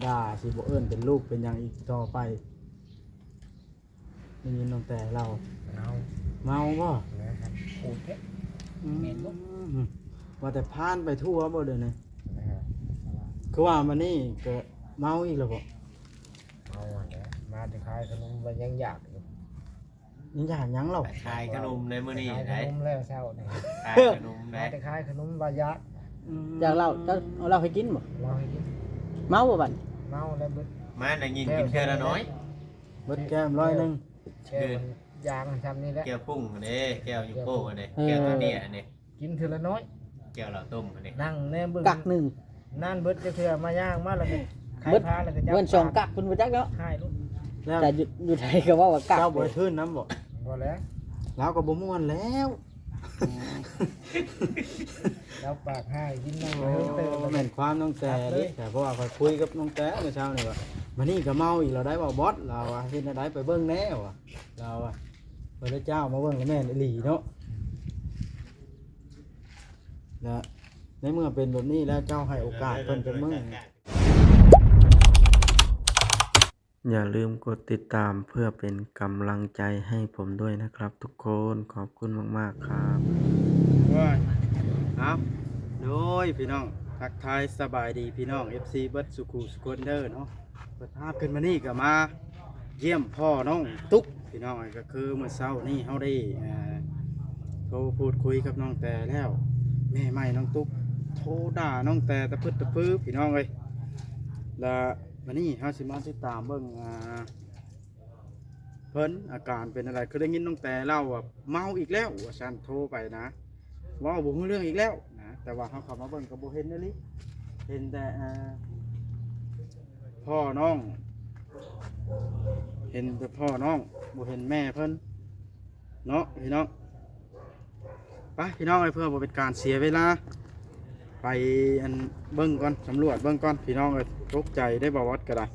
ດ່າ ຊິບໍ່ເອີ້ນເປັນລູກເປັນຫຍັງອີກຕໍ່ໄປ. ໄດ້ຍິນນ້ອງແຕເລົ່າ. ເມົາ. ເມົາບໍ່? ແມ່ນ. ອືມ ແມ່ນບໍ່? ວ່າແຕ່ຜ່ານໄປທົ່ວບໍ່ດຽວນີ້? ແມ່ນ. ຄືວ່າມານີ້ກໍເມົາອີກແລ້ວບໍ່? ເມົາຫັ້ນແຫຼະ ມາແຕ່ຂາຍຂະໜົມວ່າຍັງຢາກຢູ່. ຍັງຢາກຫຍັງເລົ່າ? ໄປຂາຍຂະໜົມໃນມື້ນີ້ ໄດ້ຂາຍຂະໜົມແລ້ວເຊົ້ານີ້ ຂາຍຂະໜົມ ມາແຕ່ຂາຍຂະໜົມວ່າຢາກ. ອືມ ຢາກເຫຼົ້າ ເຈົ້າເອົາເຫຼົ້າໃຫ້ກິນບໍ່? ເຫຼົ້າໃຫ້ກິນ. ເມົາບໍ່ບັດ? ເມົາແລ້ວເບິດ. ມາໄດ້ຍິນກິນເທື່ອລະໜ້ອຍ ເບິດແກ້ວຮ້ອຍໜຶ່ງ. ແກ້ວຢາງຊ່ຳນີ້ແຫຼະ ແກ້ວປຸ້ງຫັ້ນເດ້ ແກ້ວຢູໂກ້ຫັ້ນເດ້ ເອີ ແກ້ວໂຕເນຍຫັ້ນເດ້. ກິນເທື່ອລະໜ້ອຍ ແກ້ວເຫຼົ້າຕົ້ມຫັ້ນເດ້ ນັ່ງແນມເບິ່ງ ກັກໜຶ່ງ ນັ້ນເບິດຈັກເທື່ອ ມາຍ່າງມາແລ້ວກໍຂາຍ ເບິດ ພາແລ້ວກໍຈັບ ເບິດສອງກັກ ເພິ່ນບໍ່ຈັກເນາະ ໃຫ້ໂລດ. ແລ້ວແຕ່ຢູ່ ຢູ່ໄທກໍເວົ້າວ່າກັກ ເຈົ້າບໍ່ໄດ້ທຶນນຳບໍ່? ບໍ່ແລ້ວ ລາວກໍບໍ່ມ່ວນແລ້ວ ລາວປາກຮ້າຍ ກິນນ້ຳ ໂອ້ ເຮີເຕີ ແມ່ນຄວາມນ້ອງແຕເດ້ ເພາະວ່າຂ້ອຍຄຸຍກັບນ້ອງແຕມື້ເຊົ້ານີ້ວ່າ ມານີ້ກໍເມົາອີກແລ້ວໄດ໋ ເວົ້າບອດ ລາວວ່າ ເຮັດແນວໃດ ໄປເບິ່ງແດ່ວ່າ ລາວວ່າ ພະເຈົ້າມາເບິ່ງແລ້ວແມ່ນອີ່ຫຼີເນາະ. ແລະ ໃນເມື່ອເປັນແບບນີ້ແລ້ວ ເຈົ້າໃຫ້ໂອກາດເພິ່ນຈັກມື້? ຢ່າລືມກົດຕິດຕາມເພື່ອເປັນກຳລັງໃຈໃຫ້ຜົມດ້ວຍນະຄັບທຸກຄົນ. ຂອບຄຸນມາກໆຄັບ. ໂອ້ຍ ເອົາ ໂດຍພີ່ນ້ອງ ທັກທາຍສະບາຍດີພີ່ນ້ອງ ເອັຟຊີ ເບິດສູ່ຄູ່ສູ່ຄົນເດີເນາະ. ເປີດພາບຂຶ້ນມານີ້ກໍມາຢ້ຽມພໍ່ນ້ອງຕຸກພີ່ນ້ອງເອີຍ. ກໍຄືມື້ເຊົ້ານີ້ເຮົາໄດ້ ເອີ ໂທພູດຄຸຍກັບນ້ອງແຕແລ້ວ ແມ່ໃໝ່ນ້ອງຕຸກໂທດ່ານ້ອງແຕຕະພຶດຕະພືພີ່ນ້ອງເອີຍ. ແລະ ມື້ນີ້ເຮົາຊິມາຕິດຕາມເບິ່ງ ອ່າ ເພິ່ນອາການເປັນຈັ່ງໃດ ຄືໄດ້ຍິນນ້ອງແຕເລົ່າວ່າເມົາອີກແລ້ວວ່າຊັ້ນ ໂທໄປນະ ເວົ້າບໍ່ຮູ້ເລື່ອງອີກແລ້ວນະ. ແຕ່ວ່າເຮົາເຂົ້າມາເບິ່ງກໍບໍ່ເຫັນອີ່ຫຼີ ເຫັນແຕ່ ເອີ ພໍ່ນ້ອງ ເຫັນແຕ່ພໍ່ນ້ອງ ບໍ່ເຫັນແມ່ເພິ່ນເນາະພີ່ນ້ອງ. ໄປພີ່ນ້ອງເອີຍ ເພື່ອບໍ່ເປັນການເສຍເວລາ ໄປອັນເບິ່ງກ່ອນ ສຳຫຼວດເບິ່ງກ່ອນພີ່ນ້ອງເອີຍ. ຕົກໃຈໄດ໋ ບ່າວອດກໍໄດ້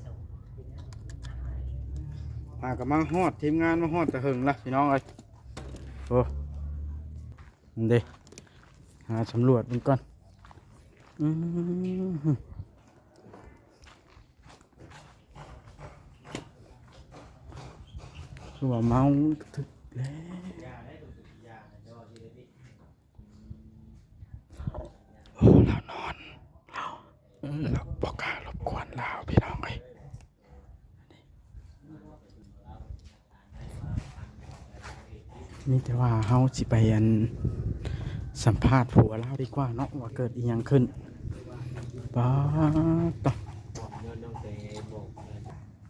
ຫາກໍມາຮອດ ທີມງານມາຮອດແຕ່ເຫິງລະພີ່ນ້ອງເອີຍ. ໂອ້ ນັ້ນເດ້ ຫາສຳຫຼວດເບິ່ງກ່ອນ. ອືມ ຄືວ່າເມົາກະທຶກແລ້ວ. ໂອ້ ລາວນອນ ລາວ ລາວບໍ່ກ້າລົບກວນລາວ ພີ່ນ້ອງເອີຍ. ມີແຕ່ວ່າເຮົາຊິໄປອັນ ສຳພາດຜົວລາວດີກວ່າເນາະ ວ່າເກີດອີ່ຫຍັງຂຶ້ນ. ປາດໂທ້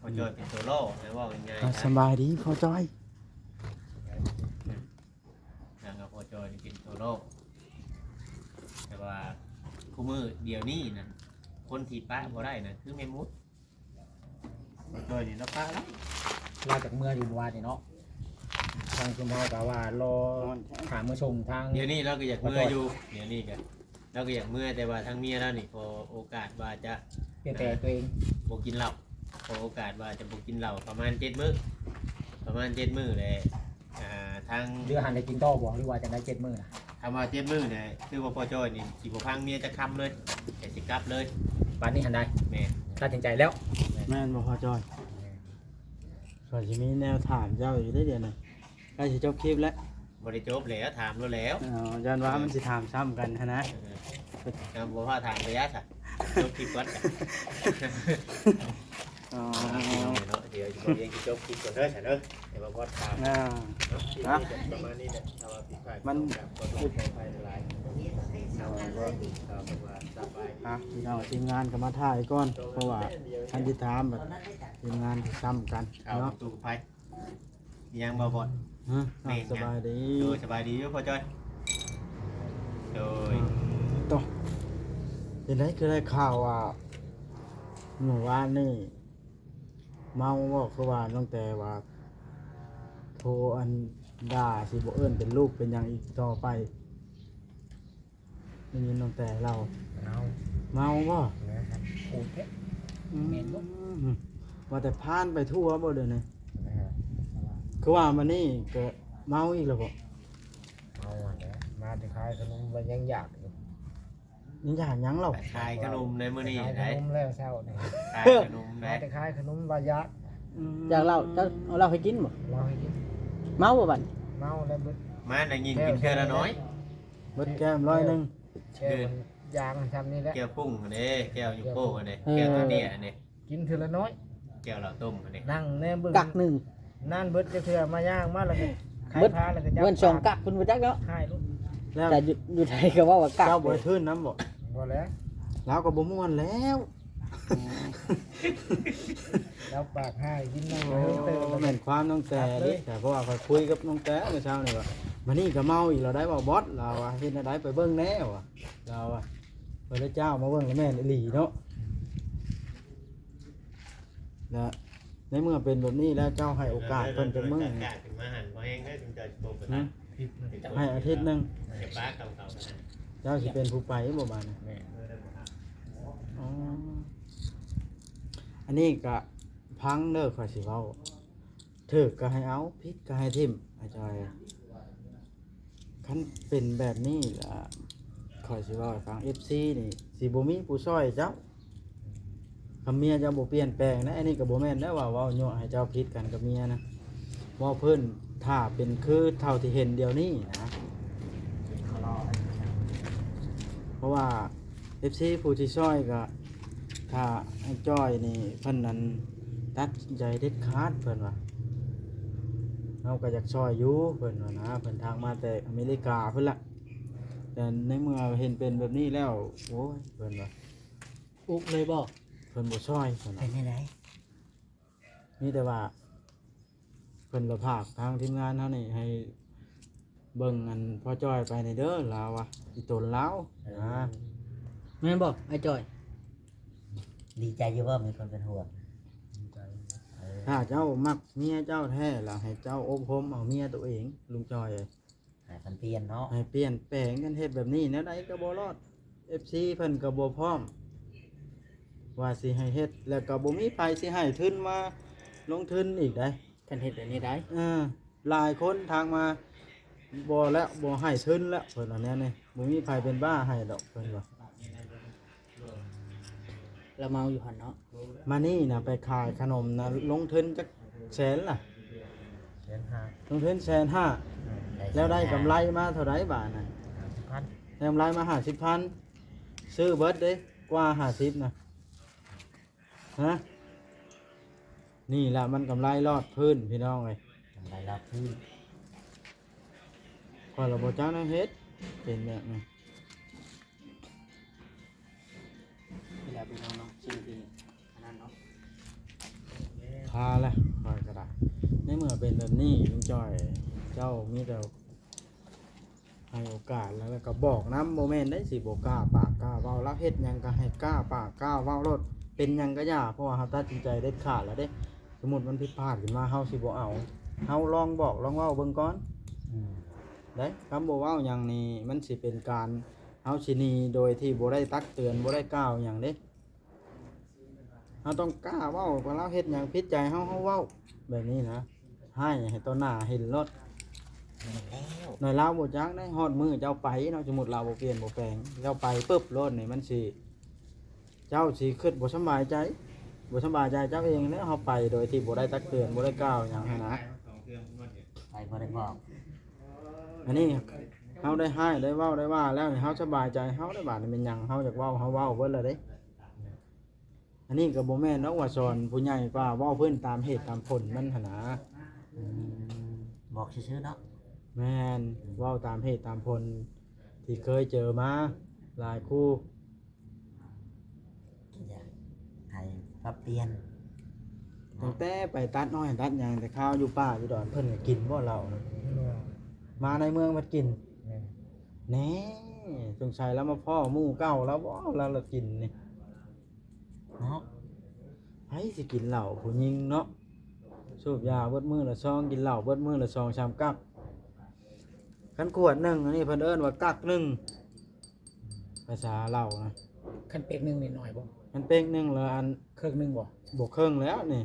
ພໍ່ຈ້ອຍເປັນໂຕລໍ້ ເວົ້າງ່າຍໆ ອ່າ ສະບາຍດີພໍ່ຈ້ອຍ. ນາງກັບພໍ່ຈ້ອຍນີ້ເປັນໂຕລໍ້ ແຕ່ວ່າຄູ່ມື້ດຽວນີ້ນະ ຄົນທີ່ປະບໍ່ໄດ້ນະ ຄືແມ່ມຸດ. ໂດຍນີ້ເນາະ ປະລະ ລາວຈັກເມືອຢູ່ມື້ວານນີ້ເນາະ. ທາງຊຸມເຮົາກໍວ່າລໍຖ້າມາສົ່ງທາງ ດຽວນີ້ລາວກໍຢາກເມືອຢູ່ ດຽວນີ້ກໍ ລາວກໍຢາກເມືອ ແຕ່ວ່າທາງເມຍລາວນີ້ຂໍໂອກາດວ່າຈະປ່ຽນແປງຕົວເອງ ອ່າ ບໍ່ກິນເຫຼົ້າ ຂໍໂອກາດວ່າຈະບໍ່ກິນເຫຼົ້າປະມານເຈັດມື້ ປະມານເຈັດມື້ແຫຼະ. ອ່າ ທາງ ຫຼື ຫັ້ນໄດ້ກິນຕໍ່ບໍ່ ຫຼືວ່າຈັ່ງໃດ ເຈັດມື້ນະ? ຄຳວ່າເຈັດມື້ນີ້ ຄືວ່າພໍ່ຈ້ອຍນີ້ຊິບໍ່ຟັງເມຍຈັກຄຳເລີຍ ແຕ່ຊິກັບເລີຍ ບາດນີ້ຫັ້ນໃດ໋. ແມ່ນ ຕັດສິນໃຈແລ້ວ ແມ່ນບໍ່ພໍ່ຈ້ອຍ? ແມ່ນ ຂ້ອຍຊິມີແນວຖາມເຈົ້າຢູ່ເດ້ດຽວນີ້ ໃກ້ຊິຈົບຄລິບແລ້ວ. ບໍ່ໄດ້ຈົບແລ້ວ ຖາມໂລດແລ້ວ. ອໍ ຢ້ານວ່າມັນຊິຖາມຊ້ຳກັນຫັ້ນນະ. ເອີ ເອົາ ບໍ່ພາຖາມໄປຍາຊະ ຈົບຄລິບກ່ອນ. ອໍ ພີ່ນ້ອງເນາະ ດຽວຊິບໍ່ຮຽນຊິຈົບຄລິບກ່ອນເດີຊັ້ນເດີ ດຽວມາບອດຖາມ. ອ່າ ເນາະ ຄລິບນີ້ກໍປະມານນີ້ແຫຼະ ຖ້າວ່າຜິດພາດ ມັນ ກໍຕ້ອງຂໍອະໄພຫຼາຍໆ. ເອົາ ພີ່ນ້ອງ ທີມງານກໍມາຖ່າຍກ່ອນ ເພາະວ່າຄັນຊິຖາມບັດທີມງານຊິຊ້ຳກັນ ເອົາ ເນາະ ຕູ້ໄພ ອີຫຍັງບໍ່ບອດ? ຮະ? ແມ່ນຫຍັງ? ສະບາຍດີ. ໂດຍ ສະບາຍດີຢູ່ພໍ່ຈ້ອຍ. ໂດຍ ອ່າ ໂຕ ເປັນໃດ ຄືໄດ້ຂ່າວວ່າ ມື້ວານນີ້ເມົາບໍ່? ຄືວ່ານ້ອງແຕວ່າໂທອັນດ່າ ຊິບໍ່ເອີ້ນເປັນລູກເປັນຫຍັງອີກຕໍ່ໄປ. ໄດ້ຍິນນ້ອງແຕເລົ່າ. ເມົາ. ເມົາບໍ່? ແມ່ນ. ໂອເຄ. ອືມ ແມ່ນບໍ່? ວ່າແຕ່ຜ່ານໄປທົ່ວບໍ່ດຽວນີ້? ແມ່ນ. ຄືວ່າມານີ້ກໍເມົາອີກແລ້ວບໍ່? ເມົາຫັ້ນແຫຼະ ມາແຕ່ຂາຍຂະໜົມວ່າຍັງຢາກຢູ່. ຍັງຢາກຫຍັງເລົ່າ? ຂາຍຂະໜົມໃນມື້ນີ້ ຂາຍຂະໜົມແລ້ວເຊົ້ານີ້ ຂາຍຂະໜົມ ມາແຕ່ຂາຍຂະໜົມວ່າຢາກ ອືມ ຢາກເຫຼົ້າ ເຈົ້າເອົາເຫຼົ້າໃຫ້ກິນບໍ່? ເຫຼົ້າໃຫ້ກິນ ເມົາບໍ່ບັດ? ເມົາແລ້ວເບິດ ມາໄດ້ຍິນກິນເທື່ອລະໜ້ອຍ ເບິດແກ້ວໜ້ອຍໜຶ່ງ ແກ້ວຢາງຊ່ຳນີ້ແຫຼະ ແກ້ວປຸ້ງຫັ້ນເດ້ ແກ້ວຢູ່ໂປ້ຫັ້ນເດ້ ແກ້ວໂຕເດຍຫັ້ນເດ້ ກິນເທື່ອລະໜ້ອຍ ແກ້ວເຫຼົ້າຕົ້ມຫັ້ນເດ້ ນັ່ງແນມເບິ່ງກັກໜຶ່ງ ນັ້ນເບິດຈັກເທື່ອ ມາຍ່າງມາແລ້ວກໍຂາຍ ເບິດ ພາແລ້ວກໍຈັບ ເບິດສອງກັກ ເພິ່ນບໍ່ຈັກເນາະ ຂາຍໂລດ ແລ້ວ ແຕ່ຢູ່ ຢູ່ໄທກໍເວົ້າວ່າກັກ ເຈົ້າບໍ່ໄດ້ທຶນນຳບໍ່? ບໍ່ແລ້ວ ລາວກໍບໍ່ມ່ວນແລ້ວ ອືມ ລາວປາກຮ້າຍ ກິນນ້ຳ ໂອ້ ເຮີເຕີ ແມ່ນຄວາມນ້ອງແຕເດ້ ແຕ່ເພາະວ່າຂ້ອຍຄຸຍກັບນ້ອງແຕເມື່ອເຊົ້ານີ້ວ່າ ມານີ້ກໍເມົາອີກແລ້ວໄດ໋ ເວົ້າບອດ ລາວວ່າ ເຮັດແນວໃດ ໄປເບິ່ງແດ່ວ່າ ລາວວ່າ ເພິ່ນລະເຈົ້າມາເບິ່ງລະແມ່ນອີ່ຫຼີເນາະ ລະໃນເມື່ອເປັນແບບນີ້ແລ້ວ ເຈົ້າໃຫ້ໂອກາດເພິ່ນຈັກມື້? ຂຶ້ນມາຫັ້ນບໍ່ແຮງເດີ ຈຸມຈອຍຊິບໍ່ປະທານ ໃຫ້ອາທິດໜຶ່ງ ຈະປາເຂົາເຂົາ ເຈົ້າຊິເປັນຜູ້ໄປບໍ່ບາດນີ້? ແມ່ນ ອໍ ອັນນີ້ກະຟັງເດີ ຂ້ອຍຊິເວົ້າ ຖືກກໍໃຫ້ເອົາ ຜິດກໍໃຫ້ຖິ້ມ ອ້າຍຈອຍ. ຄັນເປັນແບບນີ້ລະ ຂ້ອຍຊິເວົ້າໃຫ້ຟັງ ເອັຟຊີນີ້ຊິບໍ່ມີຜູ້ຊ່ອຍເຈົ້າ ຄຳເມຍເຈົ້າບໍ່ປ່ຽນແປງນະ ອັນນີ້ກໍບໍ່ແມ່ນນະ ວ່າເວົ້າຍົວະໃຫ້ເຈົ້າຜິດກັນກັບເມຍນະ ເວົ້າພື້ນ ຖ້າເປັນຄືເທົ່າທີ່ເຫັນດຽວນີ້ນະ ເພາະວ່າ ເອັຟຊີຜູ້ທີ່ຊ່ອຍກໍ ຖ້າອ້າຍຈ້ອຍນີ້ເພິ່ນນັ້ນຕັດສິນໃຈເດັດຂາດເພິ່ນວ່າ ເຮົາກໍຢາກຊ່ອຍຢູ່ເພິ່ນວ່ານະ ເພິ່ນທັກມາແຕ່ອາເມລິກາພຸ້ນລະ ແຕ່ໃນເມື່ອເຫັນເປັນແບບນີ້ແລ້ວ ໂອ້ຍ ເພິ່ນວ່າ ອຸກເລີຍບໍ່? ເພິ່ນບໍ່ຊ່ອຍເພິ່ນວ່າ ເປັນຈັ່ງໃດ? ມີແຕ່ວ່າເພິ່ນລະຝາກທາງທີມງານເຮົານີ້ໃຫ້ເບິ່ງອັນພໍ່ຈ້ອຍໄປແດ່ເດີ ລາວວ່າອີ່ຕົນລາວ ເອີ ນະ ແມ່ນບໍ່ອ້າຍຈ້ອຍ? ດີໃຈຢູ່ບໍ່ ມີຄົນເປັນຫ່ວງ? ດີໃຈ ເອີ ຖ້າເຈົ້າມັກເມຍເຈົ້າແທ້ລະ ໃຫ້ເຈົ້າອົບຮົມເອົາເມຍໂຕເອງ ລຸງຈ້ອຍເອີຍ. ໃຫ້ເພິ່ນປ່ຽນເນາະ ໃຫ້ປ່ຽນແປງກັນເຮັດແບບນີ້ ແນວໃດກໍບໍ່ລອດ ເອັຟຊີເພິ່ນກໍບໍ່ພ້ອມວ່າຊິໃຫ້ເຮັດ ແລ້ວກໍບໍ່ມີໃຜຊິໃຫ້ທຶນມາລົງທຶນອີກໃດ໋ ຄັນເຮັດແບບນີ້ໄດ໋ ເອີ ຫຼາຍຄົນທັກມາ ບໍ່ແລ້ວ ບໍ່ໃຫ້ທຶນແລ້ວ ເພິ່ນວ່າແນວນີ້ ບໍ່ມີໃຜເປັນບ້າໃຫ້ດອກ ເພິ່ນວ່າ. ລະເມົາຢູ່ຫັ້ນເນາະ ມານີ້ນະ ໄປຂາຍຂະໜົມນະ ລົງທຶນຈັກແສນລະ? ແສນຫ້າ ລົງທຶນແສນຫ້າ ແລ້ວໄດ້ກຳໄລມາເທົ່າໃດບາດນະ? ຫ້າສິບພັນ ໄດ້ກຳໄລມາຫ້າສິບພັນ ຊື້ເບິດເດ້ ກວ່າຫ້າສິບນະ ຮະ ນີ້ລະມັນກຳໄລລອດພື້ນພີ່ນ້ອງເອີຍ ກຳໄລລອດພື້ນ ຂ້ອຍລະບໍ່ຈັກແນວເຮັດ ເປັນແບບນີ້. ນີ້ແຫຼະພີ່ນ້ອງເນາະ ສິ່ງທີ່ອັນນັ້ນເນາະ ພາແຫຼະຂ້ອຍກໍໄດ້ ໃນເມື່ອເປັນແບບນີ້ລຸງຈ້ອຍ ເຈົ້າມີແຕ່ໃຫ້ໂອກາດ ແລ້ວ ແລ້ວກໍບອກນຳ ບໍ່ແມ່ນໄດ້ຊິບໍ່ກ້າປາກກ້າເວົ້າ ລາວເຮັດຫຍັງກໍໃຫ້ກ້າປາກກ້າເວົ້າໂລດ ເປັນຫຍັງກໍຢ່າ ເພາະວ່າເຮົາຕັດສິນໃຈເດັດຂາດແລ້ວເດ້ ສົມມຸດມັນຜິດພາດຂຶ້ນມາ ເຮົາຊິບໍ່ເອົາ ເຮົາລອງບອກລອງເວົ້າເບິ່ງກ່ອນ ອືມ ໄດ້ ຄຳບໍ່ເວົ້າຫຍັງນີ້ ມັນຊິເປັນການ ເຮົາຊິໜີໂດຍທີ່ບໍ່ໄດ້ຕັກເຕືອນ ບໍ່ໄດ້ກ່າວຫຍັງເດ້ ເຮົາຕ້ອງກ້າເວົ້າ ວ່າລາວເຮັດຫຍັງຜິດໃຈເຮົາ ເຮົາເວົ້າແບບນີ້ນະ ໃຫ້ ໃຫ້ຕໍ່ໜ້າເຫັນໂລດ ແມ່ນແລ້ວ ໜ້ອຍລາວບໍ່ຈັກໄດ໋ ຮອດມື້ເຈົ້າໄປເນາະ ສົມມຸດລາວບໍ່ປ່ຽນບໍ່ແປງ ເຈົ້າໄປປຶບໂລດນີ້ ມັນຊິ ເຈົ້າຊິຄິດບໍ່ສຳບາຍໃຈ ບໍ່ສຳບາຍໃຈເຈົ້າເອງແລ້ວ ເຮົາໄປໂດຍທີ່ບໍ່ໄດ້ຕັກເຕືອນ ບໍ່ໄດ້ກ່າວຫຍັງຫັ້ນນະ ໄປບໍ່ໄດ້ບອກ ອັນນີ້ເຮົາໄດ້ຮ້າຍໄດ້ເວົ້າໄດ້ວ່າແລ້ວນີ້ ເຮົາສະບາຍໃຈເຮົາໄດ້ ບາດນີ້ແມ່ນຫຍັງເຮົາຢາກເວົ້າ ເຮົາເວົ້າເບິດແລ້ວເດ້ ອັນນີ້ກໍບໍ່ແມ່ນດອກວ່າສອນຜູ້ໃຫຍ່ ວ່າເວົ້າພື້ນຕາມເຫດຕາມຜົນມັນຫັ້ນນະ ອືມ ບອກຊື່ໆເນາະ ແມ່ນ ເວົ້າຕາມເຫດຕາມຜົນທີ່ເຄີຍເຈີມາຫຼາຍຄູ່ ກໍຢາກໃຫ້ປັບປ່ຽນ ຕັ້ງແຕ່ໄປຕັດອ້ອຍຕັດຫຍັງ ແຕ່ຄາວຢູ່ປ່າຢູ່ດອນ ເພິ່ນກໍກິນບໍ່ເຫຼົ້ານະ? ມາໃນເມືອງພັດກິນ ແມ່ນ ແນ່ ສົງໄສລາວມາພໍ້ໝູ່ເກົ່າລາວບໍ ລາວລະກິນນີ້ ເນາະ ໃຜຊິກິນເຫຼົ້າ ຜູ້ຍິງເນາະ ສູບຢາເບິດມື້ລະຊອງ ກິນເຫຼົ້າເບິດມື້ລະສອງສາມກັກ ຄັນຂວດໜຶ່ງ ອັນນີ້ເພິ່ນເອີ້ນວ່າກັກໜຶ່ງ ພາສາລາວນະ ຄັນເປັກໜຶ່ງນີ້ໜ້ອຍບໍ່? ຄັນເປັກໜຶ່ງລະອັນ ເຄິ່ງໜຶ່ງບໍ່? ບໍ່ເຄິ່ງແລ້ວນີ້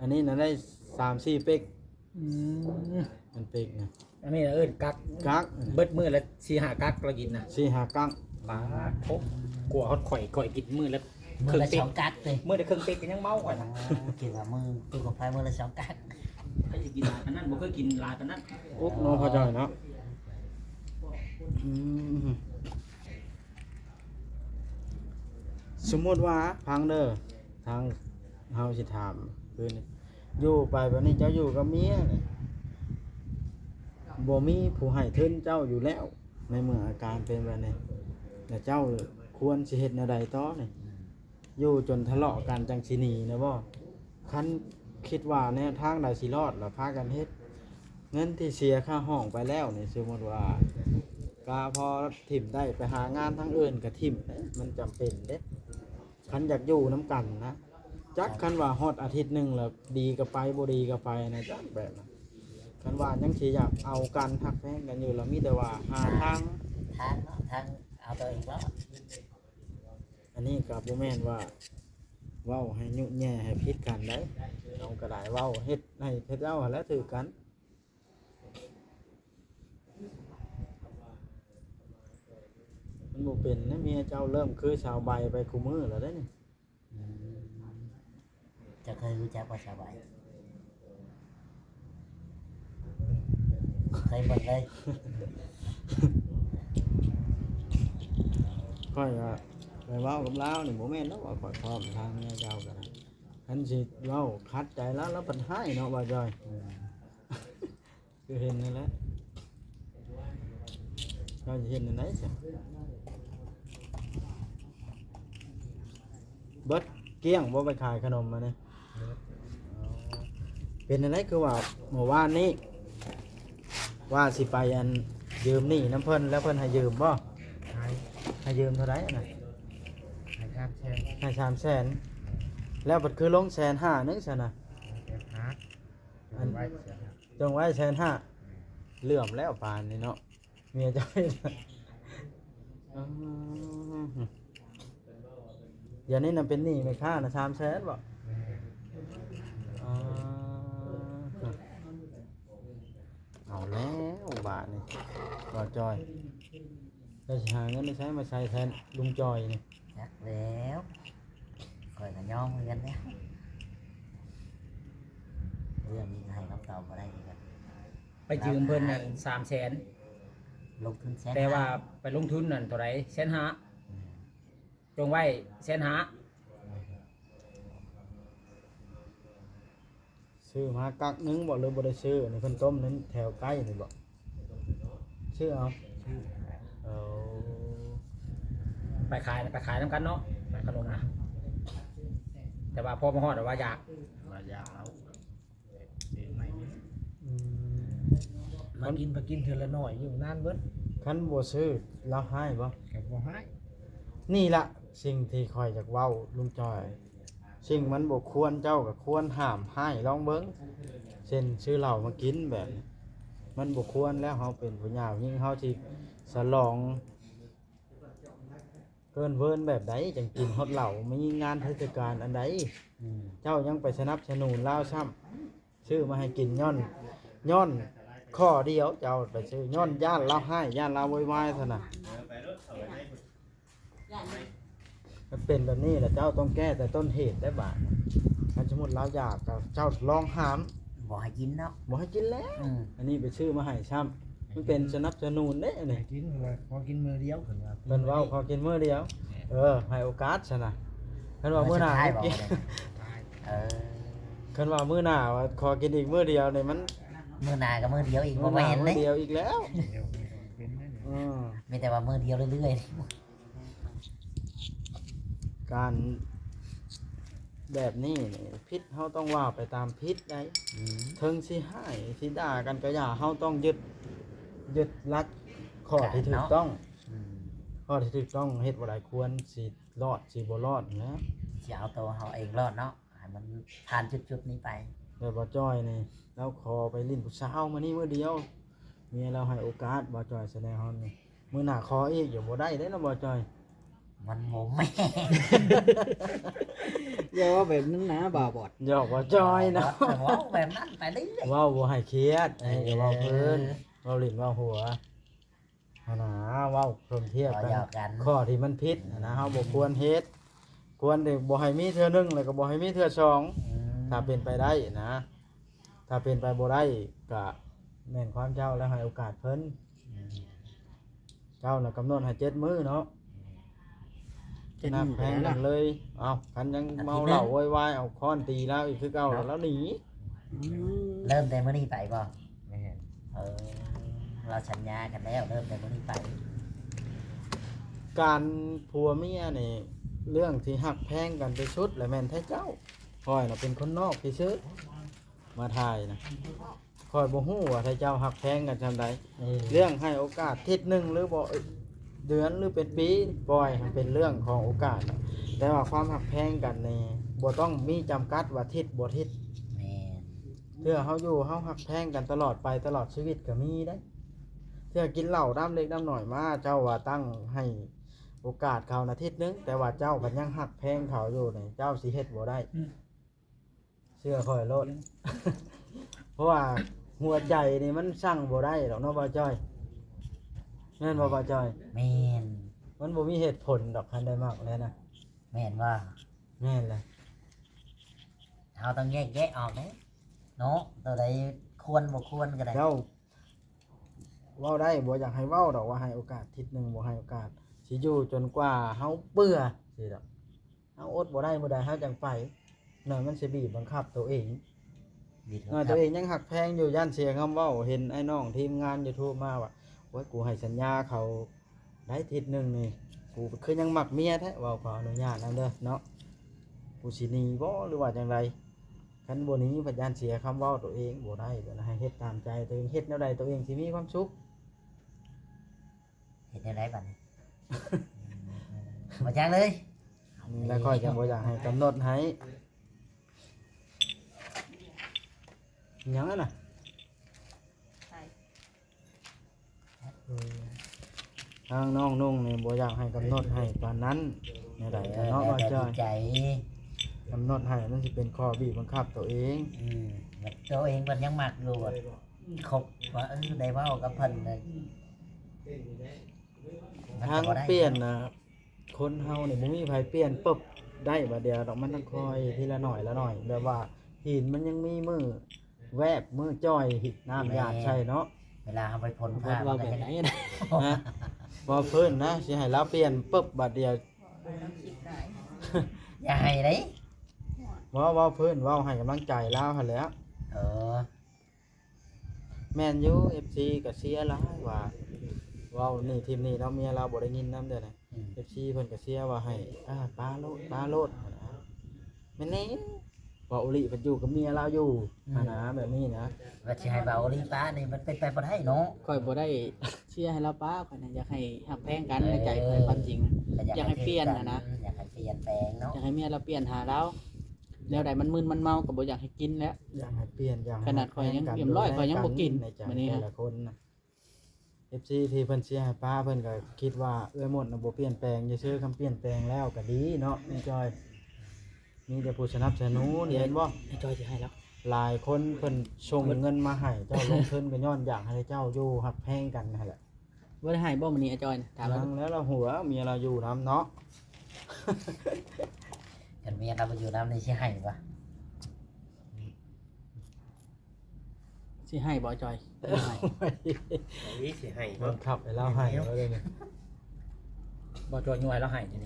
ອັນນີ້ນະໄດ້ສາມສີ່ເປັກ ອືມ ອັນເປັກນະ ອັນນີ້ນະເອີ້ນກັກ ກັກ ເບິດມື້ລະສີ່ຫ້າກັກລະກິນນະ ສີ່ຫ້າກັກ ປາດໂທ້ ກວ່າຮອດຂ້ອຍ ຂ້ອຍກິນມື້ລະ ມື້ລະສອງກັກເດ້ ມື້ລະເຄິ່ງເປັກກໍຍັງເມົາຂ້ອຍນະ. ອໍ ກິນວ່າມື້ ຕູ້ກັບໄຟມື້ລະສອງກັກ ໃຜຊິກິນຫຼາຍປານນັ້ນ ບໍ່ເຄີຍກິນຫຼາຍປານນັ້ນ. ໂອ້ ເນາະ ພໍ່ຈ້ອຍເນາະ. ອືມ ສົມມຸດວ່າ ຟັງເດີ ທາງເຮົາຊິຖາມຄືນ ຢູ່ໄປບາດນີ້ເຈົ້າຢູ່ກັບເມຍນີ້ ບໍ່ມີຜູ້ໃຫ້ທຶນເຈົ້າຢູ່ແລ້ວ ໃນເມື່ອອາການເປັນແບບນີ້ ແລະເຈົ້າຄວນຊິເຮັດແນວໃດຕໍ່ນີ້? ຢູ່ຈົນທະເລາະກັນຈັ່ງຊິໜີນະບໍ່? ຄັນຄິດວ່າແນວທາງໃດຊິລອດ ລະພາກັນເຮັດ. ເງິນທີ່ເສຍຄ່າຫ້ອງໄປແລ້ວນີ້ ສົມມຸດວ່າກະພໍຖິ້ມໄດ້ ໄປຫາງານທາງອື່ນກະຖິ້ມເດ້ ມັນຈຳເປັນເດ້. ຄັນຢາກຢູ່ນຳກັນນະ ຈັກຄັນວ່າຮອດອາທິດໜຶ່ງລະດີກໍໄປ ບໍ່ດີກໍໄປນະ ຈັກແບບນະ. ຄັນວ່າຍັງຊິຢາກເອົາກັນ ຮັກແພງກັນຢູ່ລະ ມີແຕ່ວ່າຫາທາງ ທາງເນາະ ທາງເອົາຕົວເອງລອດ. ອັນນີ້ກໍບໍ່ແມ່ນວ່າເວົ້າໃຫ້ຍຸແຍ່ໃຫ້ຜິດກັນໃດ ເຮົາກໍໄດ້ເວົ້າເຮັດໃຫ້ເຂົາເຈົ້າຫັ້ນແຫຼະຖືກກັນ. ມັນບໍ່ເປັນນະ ເມຍເຈົ້າເລີ່ມຄືສາວໃບໄປຄູ່ມື້ແລ້ວເດ້ນີ້. ອືມ ເຈົ້າເຄີຍຮູ້ຈັກບໍ່ສາວໃບ? ເຄີຍເບິ່ງເລີຍ. ຂ້ອຍກໍໄປເວົ້າກັບລາວນີ້ ບໍ່ແມ່ນດອກວ່າຂ້ອຍພ້ອມທາງເມຍເຈົ້າກໍໄດ້. ຄັນຊິເວົ້າຂັດໃຈລາວ ລາວພັດຮ້າຍເນາະ ບ່າວຈ້ອຍ. ອືມ ຄືເຫັນນັ້ນແຫຼະ ເຈົ້າຊິເຮັດແນວໃດຊະ? ເບິດກ້ຽງບໍ່ ໄປຂາຍຂະໜົມມານີ້? ເບິດ. ອໍ ເປັນແນວໃດ ຄືວ່າມື້ວານນີ້ວ່າຊິໄປອັນຢືມໜີ້ນຳເພິ່ນ ແລ້ວເພິ່ນໃຫ້ຢືມບໍ່? ໃຫ້. ໃຫ້ຢືມເທົ່າໃດນະ? ໃຫ້ສາມແສນ. ໃຫ້ສາມແສນ ແລ້ວບັດຄືລົງແສນຫ້າໜຶ່ງຊັ້ນນະ? ແສນຫ້າ ອັນ ຈົງໄວ້ແສນຫ້າ ຈົງໄວ້ແສນຫ້າ. ແມ່ນ. ເຫຼື້ອມແລ້ວປານນີ້ເນາະ ເມຍເຈົ້າ. ອືມ ດຽວນີ້ນະເປັນໜີ້ແມ່ຄ້ານະ ສາມແສນບໍ່? ແມ່ນ. ອໍ ເອົາແລ້ວບາດນີ້ ບ່າວຈ້ອຍ. ແລ້ວຊິຫາເງິນໃສມາໃຊ້ແທນລຸງຈ່ອຍນີ້? ຈັກແລ້ວ ຂ້ອຍກໍຍອມຄືກັນແຫຼະ ເລື່ອງນີ້ກໍໃຫ້ຄຳຕອບບໍ່ໄດ້ຄືກັນ. ໄປຢືມເພິ່ນນັ້ນສາມແສນ ລົງທຶນແສນຫ້າ ແຕ່ວ່າໄປລົງທຶນນັ້ນເທົ່າໃດ? ແສນຫ້າ. ອືມ ຈົ່ງໄວ້ແສນຫ້າ. ຊື້ມາກັກໜຶ່ງບໍ່ ຫຼືບໍ່ໄດ້ຊື້? ອັນນີ້ເພິ່ນຕົ້ມນັ້ນແຖວໃກ້ນີ້ບໍ່? ຊື້ເອົາ. ຊື້. ເອົາ ໄປຂາຍ ໄປຂາຍນຳກັນເນາະ ຂະໜົມນະ ແຕ່ວ່າພໍມາຮອດວ່າຢາກ ວ່າຢາກເອົາ ຊື້ໃໝ່. ອືມ ມາກິນ ໄປກິນເທື່ອລະໜ້ອຍ ຢູ່ນານເບິດ. ຄັນບໍ່ຊື້ລາວຮ້າຍບໍ່? ກໍບໍ່ຮ້າຍ. ນີ້ລະສິ່ງທີ່ຂ້ອຍຢາກເວົ້າລຸງຈ່ອຍ. ສິ່ງມັນບໍ່ຄວນ ເຈົ້າກໍຄວນຫ້າມຮ້າຍລອງເບິ່ງ. ເຊັ່ນຊື້ເຫຼົ້າມາກິນແບບນີ້ ມັນບໍ່ຄວນແລ້ວ. ເຮົາເປັນຜູ້ຍາວຍິງ ເຮົາຊິສະຫຼອງເກີນເວີນແບບໃດ ຈັ່ງກິນຮອດເຫຼົ້າ ມີງານເທດສະການອັນໃດ? ອືມ ເຈົ້າຍັງໄປສະໜັບສະໜູນລາວຊ້ຳ. ຊື້ມາໃຫ້ກິນຍ້ອນ ຍ້ອນຂໍ້ດຽວ ເຈົ້າໄປຊື້ ຍ້ອນຢ້ານລາວຮ້າຍ ຢ້ານລາວໂວຍວາຍເທົ່ານັ້ນ. ມັນເປັນແບບນີ້ລະ ເຈົ້າຕ້ອງແກ້ແຕ່ຕົ້ນເຫດໄດ້ບາດ. ຄັນສົມມຸດລາວຢາກ ກໍເຈົ້າລອງຫ້າມ ບໍ່ໃຫ້ກິນເນາະ ບໍ່ໃຫ້ກິນແລ້ວ. ອືມ ອັນນີ້ໄປຊື້ມາໃຫ້ຊ້ຳ ມັນເປັນສະໜັບສະໜູນເດ້ ອັນນີ້. ໃຫ້ກິນ ເພິ່ນວ່າຂໍກິນມື້ດຽວ ເພິ່ນວ່າ ເພິ່ນເວົ້າຂໍກິນມື້ດຽວ. ເອີ ໃຫ້ໂອກາດຊັ້ນນະ. ເພິ່ນວ່າມື້ໜ້າ ເອີ ຄັນວ່າມື້ໜ້າວ່າຂໍກິນອີກມື້ດຽວນີ້ ມັນ ມື້ໜ້າກໍມື້ດຽວອີກ ບໍ່ແມ່ນເດ້ ມື້ດຽວອີກແລ້ວ. ເອີ ມີແຕ່ວ່າມື້ດຽວເລື້ອຍໆ. ການແບບນີ້ນີ້ ຜິດເຮົາຕ້ອງວ່າໄປຕາມຜິດໄດ໋. ອືມ ເຖິງຊິຮ້າຍຊິດ່າກັນກໍຢ່າ ເຮົາຕ້ອງຍຶດ ຍຶດຫຼັກຂໍ້ທີ່ຖືກຕ້ອງ. ອືມ ຂໍ້ທີ່ຖືກຕ້ອງ ເຮັດບໍ່ໄດ້ຄວນຊິລອດຊິບໍ່ລອດຫັ້ນແຫຼະ ຊິເອົາໂຕເຮົາເອງລອດເນາະ ໃຫ້ມັນຜ່ານຈຸດໆນີ້ໄປ. ແບບວ່າຈ້ອຍນີ້ ລາວຂໍໄປຫຼິ້ນຜູ້ສາວມື້ນີ້ມື້ດຽວ ເມຍລາວໃຫ້ໂອກາດ ບ່າວຈ້ອຍສະແດງຮອນນີ້. ມື້ໜ້າຂໍອີກ ຢ່າບໍ່ໄດ້ເດ້ເນາະ ບ່າວຈ້ອຍ. ມັນບໍ່ແມ່ນ ຢ່າເວົ້າແບບນັ້ນນະ ບ່າວບອດ. ຫຍອກບ່າວຈ້ອຍເນາະ ເວົ້າແບບນັ້ນໄປເລື້ອຍ ເວົ້າບໍ່ໃຫ້ຄຽດ. ເອີ ເວົ້າພື້ນ ເວົ້າຫຼິ້ນເວົ້າຫົວ. ຫັ້ນນະ ເວົ້າສົມທຽບກັນ ເວົ້າຢອກກັນ ຂໍ້ທີ່ມັນຜິດຫັ້ນນະ ເຮົາບໍ່ຄວນເຮັດ ຄວນທີ່ບໍ່ໃຫ້ມີເທື່ອໜຶ່ງ ແລ້ວກໍບໍ່ໃຫ້ມີເທື່ອສອງ ອືມ ຖ້າເປັນໄປໄດ້ນະ ຖ້າເປັນໄປບໍ່ໄດ້ ກະແມ່ນຄວາມເຈົ້າ ແລ້ວໃຫ້ໂອກາດເພິ່ນ ອືມ ເຈົ້ານະກຳນົດໃຫ້ເຈັດມື້ເນາະ ເຈັດມື້ ນັບແພງກັນເລີຍ ເອົ້າ ຄັນຍັງເມົາເຫຼົ້າໂວຍວາຍ ເອົາຄ້ອນຕີລາວອີກຄືເກົ່າ ລາວໜີ ອືມ ເລີ່ມແຕ່ມື້ນີ້ໄປບໍ່? ແມ່ນ ເອີ ລາວສັນຍາກັນແລ້ວ ເລີ່ມແຕ່ມື້ນີ້ໄປ ການຜົວເມຍນີ້ ເລື່ອງທີ່ຮັກແພງກັນທີ່ສຸດລະແມ່ນແທ້ເຈົ້າ ຂ້ອຍນະເປັນຄົນນອກຊື່ໆ ມາຖ່າຍນະ ຂ້ອຍບໍ່ຮູ້ວ່າໄທເຈົ້າຮັກແພງກັນສ່ຳໃດ ເອີ ເລື່ອງໃຫ້ໂອກາດທິດໜຶ່ງ ຫຼືບໍ່ ເດືອນ ຫຼືເປັນປີ ປ່ອຍໃຫ້ເປັນເລື່ອງຂອງໂອກາດ ແຕ່ວ່າຄວາມຮັກແພງກັນນີ້ບໍ່ຕ້ອງມີຈຳກັດວ່າທິດບໍ່ທິດ ແມ່ນ ເທື່ອເຮົາຢູ່ເຮົາຮັກແພງກັນຕະຫຼອດໄປຕະຫຼອດຊີວິດກໍມີເດ້ ເທື່ອກິນເຫຼົ້າດຳເລັກດຳໜ້ອຍມາ ເຈົ້າວ່າຕັ້ງໃຫ້ໂອກາດເຂົານະທິດໜຶ່ງ ແຕ່ວ່າເຈົ້າພັດຍັງຮັກແພງເຂົາຢູ່ນີ້ ເຈົ້າຊິເຮັດບໍ່ໄດ້ ອືມ ເຊື່ອຂ້ອຍໂລດ ເພາະວ່າຫົວໃຈນີ້ມັນສັ່ງບໍ່ໄດ້ດອກເນາະ ບ່າວຈ້ອຍ ແມ່ນບໍ່ບ່າວຈ້ອຍ? ແມ່ນ ມັນບໍ່ມີເຫດຜົນດອກ ຄັນໄດ້ມັກແລ້ວນະ ແມ່ນບໍ່? ແມ່ນແຫຼະ ເຮົາຕ້ອງແຍກແຍະອອກເດ້ເນາະ ໂຕໃດຄວນບໍ່ຄວນກໍໄດ້ ເຈົ້າ ເວົ້າໄດ້ ບໍ່ຢາກໃຫ້ເວົ້າດອກວ່າໃຫ້ໂອກາດທິດໜຶ່ງ ບໍ່ໃຫ້ໂອກາດ ຊິຢູ່ຈົນກວ່າເຮົາເບື່ອ ຊີ້ດອກ ເຮົາອົດບໍ່ໄດ້ມື້ໃດເຮົາຈັ່ງໄປ ໜ້ອຍມັນຊິບີບບັງຄັບໂຕເອງ ໜ້ອຍໂຕເອງຍັງຮັກແພງຢູ່ ຢ້ານເສຍຄຳເວົ້າ ເຫັນອ້າຍນ້ອງທີມງານຢູທູບມາວ່າ ໂອ້ຍ ກູໃຫ້ສັນຍາເຂົາໄດ້ທິດໜຶ່ງນີ້ ກູຄືຍັງມັກເມຍແທ້ ເວົ້າຂໍອະນຸຍາດນຳເດີເນາະ ກູຊິໜີບໍ່ ຫຼືວ່າຈັ່ງໃດ ຄັນບໍ່ໜີພັດຢ້ານເສຍຄຳເວົ້າໂຕເອງ ບໍ່ໄດ້ ໃຫ້ເຮັດຕາມໃຈໂຕເອງ ເຮັດແນວໃດໂຕເອງຊິມີຄວາມສຸກ ເຮັດແນວໃດບັດນີ້? ບໍ່ຈັກເລີຍ ນີ້ລະຂ້ອຍຈັ່ງບໍ່ຢາກໃຫ້ກຳນົດໃຫ້ ຫຍັງຫັ້ນນະ? ເອີ ທາງນ້ອງນຸ່ງນີ້ບໍ່ຢາກໃຫ້ກຳນົດໃຫ້ປານນັ້ນ ແນວໃດເນາະ ເອີ ແນວໃດ ບ່າວຈ້ອຍ ດີໃຈ ກຳນົດໃຫ້ມັນຊິເປັນຂໍ້ບີບບັງຄັບໂຕເອງ ອືມ ໂຕເອງເພິ່ນຍັງມັກຢູ່ ຄົບວ່າ ເອີ ໄດ້ເວົ້າກັບເພິ່ນ ມັນກໍບໍ່ໄດ້ ທາງປ່ຽນນະ ຄົນເຮົານີ້ບໍ່ມີໃຜປ່ຽນປຶບໄດ້ບາດດຽວດອກ ມັນຕ້ອງຄ່ອຍທີລະໜ້ອຍລະໜ້ອຍ ແບບວ່າຫີນມັນຍັງມີມື້ແວບ ມື້ຈ່ອຍ ນ້ຳຢາດໃສ່ເນາະ ເວລາເຮົາໄປພົ້ນພາ ເວົ້າແບບໃດນະ ເວົ້າພື້ນນະ ຊິໃຫ້ລາວປ່ຽນປຶບບາດດຽວ ຢ່າໃຫ້ເດ້ ເວົ້າ ເວົ້າພື້ນ ເວົ້າໃຫ້ກຳລັງໃຈລາວຫັ້ນແຫຼະ ເອີ. ແມ່ນຢູ່ ເອັຟຊີກໍເຊຍຫຼາຍວ່າ ເວົ້ານີ້ທີມນີ້ເນາະ ເມຍລາວບໍ່ໄດ້ຍິນນຳເດ້ນະ ອືມ ເອັຟຊີເພິ່ນກໍເຊຍວ່າໃຫ້ ອາ ປາໂລດ ປາໂລດຫັ້ນນະ ແມ່ນແຫຼະ ເວົ້າອີ່ຫຼີ ເພິ່ນຢູ່ກັບເມຍລາວຢູ່ ອືມ ຫັ້ນນະ ແບບນີ້ນະ ວ່າຊິໃຫ້ເວົ້າອີ່ຫຼີປານີ້ ມັນເປັນໄປບໍ່ໄດ້ເນາະ ຂ້ອຍບໍ່ໄດ້ເຊຍໃຫ້ລາວປາ ຂ້ອຍນະຢາກໃຫ້ຮັກແພງກັນ ເອີ ໃນໃຈຂ້ອຍຄວາມຈິງ ກໍຢາກ ຢາກໃຫ້ປ່ຽນຫັ້ນນະ ຢາກໃຫ້ປ່ຽນແປງເນາະ ຢາກໃຫ້ເມຍລາວປ່ຽນຫາລາວ ແນວໃດມັນມຶນມັນເມົາກໍບໍ່ຢາກໃຫ້ກິນແຫຼະ ຢາກໃຫ້ປ່ຽນ ຢາກໃຫ້ ຂະໜາດຂ້ອຍຍັງ ແມ່ນຮ້ອຍ ຂ້ອຍຍັງບໍ່ກິນ ໃນໃຈແຕ່ລະຄົນນະ ເອັຟຊີ ທີ່ເພິ່ນເຊຍໃຫ້ປ້າ ເພິ່ນກໍຄິດວ່າເອື້ອຍມົດນະບໍ່ປ່ຽນແປງ ຢ່າເຊີ ຄຳປ່ຽນແປງແລ້ວກໍດີເນາະ ນ້ອງຈອຍ ມີແຕ່ຜູ້ສະໜັບສະໜູນ ເຫັນບໍ່ ນ້ອງຈອຍຊິໃຫ້ແລ້ວ ຫຼາຍຄົນເພິ່ນສົ່ງເງິນມາໃຫ້ເຈົ້າລົງທຶນ ກໍຍ້ອນຢາກໃຫ້ເຈົ້າຢູ່ຮັກແພງກັນຫັ້ນແຫຼະ. ບໍ່ໄດ້ໃຫ້ບໍ່ມື້ນີ້ ອ້າຍຈ້ອຍນະ? ຖາມລາວ ຍັງແລ້ວ ລາວຫົວ ເມຍລາວຢູ່ນຳເນາະ ຄັນເມຍລາວບໍ່ຢູ່ນຳນີ້ຊິໃຫ້ບໍ່? ຊິໃຫ້ບໍ່ ອ້າຍຈ້ອຍ? ບໍ່ໃຫ້ ເອີຍ ຊິໃຫ້ບໍ່? ບັງຄັບໃຫ້ລາວໃຫ້ ແມ່ນແລ້ວ ວ່າເລີຍນີ້ ບໍ່ ຈ່ອຍຍ້ວຍລາວໃຫ້ນີ້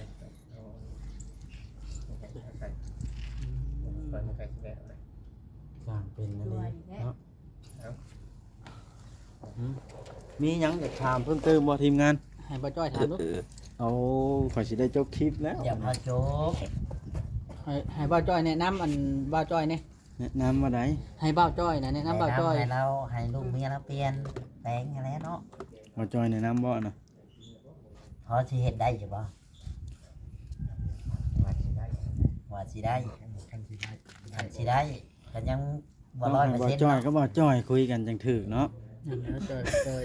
ໂອ້ ໄປ ໄປ ໄປ ໄປ ສ້າງເປັນອັນນີ້ເນາະ ເອົ້າ. ຫືມ ມີຫຍັງຢາກຖາມເພີ່ມເຕີມບໍ່ທີມງານ? ໃຫ້ບ່າວຈ້ອຍຖາມດູ. ເອີ ເອົາ ຂ້ອຍຊິໄດ້ຈົບຄລິບແລ້ວ ຢ່າພາຈົບ ໃຫ້ ໃຫ້ບ່າວຈ້ອຍແນະນຳ ອັນ ບ່າວຈ້ອຍແນ່ ແນະນຳວ່າໃດ? ໃຫ້ບ່າວຈ້ອຍນະ ແນະນຳບ່າວຈ້ອຍ ແນະນຳໃຫ້ລາວ ໃຫ້ລູກເມຍລາວປ່ຽນແປງຫັ້ນແຫຼະເນາະ. ບ່າວຈ້ອຍແນະນຳບໍ່ນະ? ພໍຊິເຮັດໄດ້ຢູ່ບໍ່? ວ່າຊິໄດ້ ວ່າຊິໄດ້ ຄັນຊິໄດ້ ຄັນຊິໄດ້ ກໍຍັງບໍ່ຮ້ອຍເປີເຊັນເນາະ ຕ້ອງໃຫ້ບ່າວຈ້ອຍກັບບ່າວຈ້ອຍຄຸຍກັນຈັ່ງຖືກເນາະ ນັ້ນແຫຼະ ຈ່ອຍ ຈ່ອຍ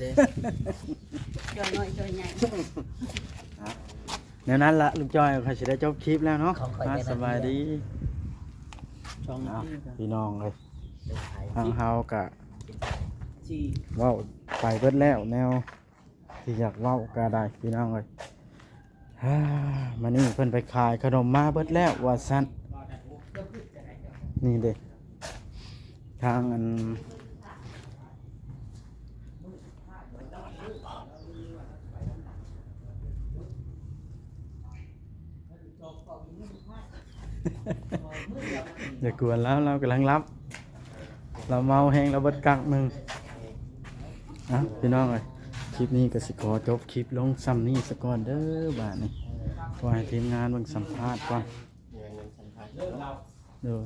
ຈ່ອຍ ຈ່ອຍນ້ອຍ ຈ່ອຍໃຫຍ່ ແນວນັ້ນລະ ລຸງຈ້ອຍ ຂ້ອຍຊິໄດ້ຈົບຄລິບແລ້ວເນາະ ຂອງຂ້ອຍ ອ່າ ສະບາຍດີ ສອງນາທີ ພີ່ນ້ອງເອີຍ ທາງເຮົາກະ ຊິ ເວົ້າໄປເບິດແລ້ວ ແນວ ທີ່ຢາກເວົ້າກໍໄດ້ພີ່ນ້ອງເອີຍ. ຮາ ມື້ນີ້ເພິ່ນໄປຂາຍຂະໜົມມາເບິດແລ້ວວ່າຊັ້ນ. ນີ້ເດ້ ທາງອັນ ຢ່າກວນລາວ ລາວກຳລັງຫຼັບ ລາວເມົາແຮງ ລາວເບິດກັກໜຶ່ງ. ອ່ະ ພີ່ນ້ອງເອີຍ ຄລິບນີ້ກໍຊິຂໍຈົບຄລິບລົງຊ່ຳນີ້ສາກ່ອນເດີ. ບາດນີ້ຂໍໃຫ້ທີມງານເບິ່ງສຳພາດກ່ອນ. ໂດຍ